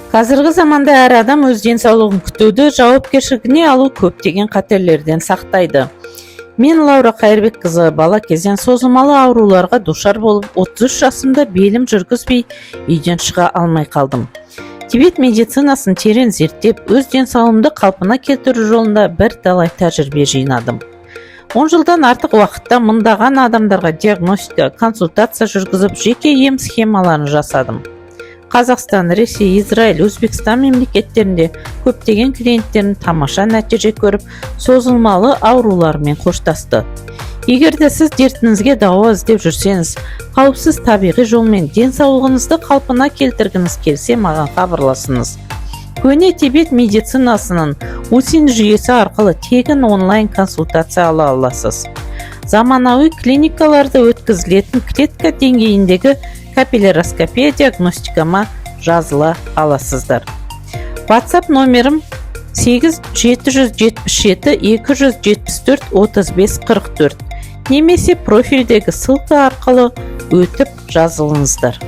Қазіргі заманда әр адам өз денсаулығын күтуді жауапкершілігіне алу көптеген қатерлерден сақтайды. Мен, Лаура Қайырбекқызы, бала кезден созылмалы ауруларға душар болып, 33 жасымда белім жүргізбей, үйден шыға алмай қалдым. Тибет медицинасын терең зерттеп, өз денсаулығымды қалпына келтіру жолында бірталай тәжірибе жинадым. 10 жылдан артық уақытта мыңдаған адамдарға диагностика, консультация жүргізіп, жеке ем схемаларын жасадым. Қазақстан, Ресей, Израиль, Өзбекстан мемлекеттерінде көптеген клиенттерім тамаша нәтиже көріп, созылмалы ауруларымен қоштасты. Егер де сіз дертіңізге дауа іздеп жүрсеңіз, қауіпсіз табиғи жолмен денсаулығыңызды қалпына келтіргіңіз келсе, маған хабарласыңыз. Көне тибет медицинасының УСИН жүйесі арқылы тегін онлайн консультация ала аласыз. Заманауи клиникаларда өткізілетін клетка деңгейіндегі капилляроскопия диагностикама жазыла аласыздар. WhatsApp номерім 8 777 274 35 44 немесе профильдегі ссылка арқылы өтіп жазылыңыздар.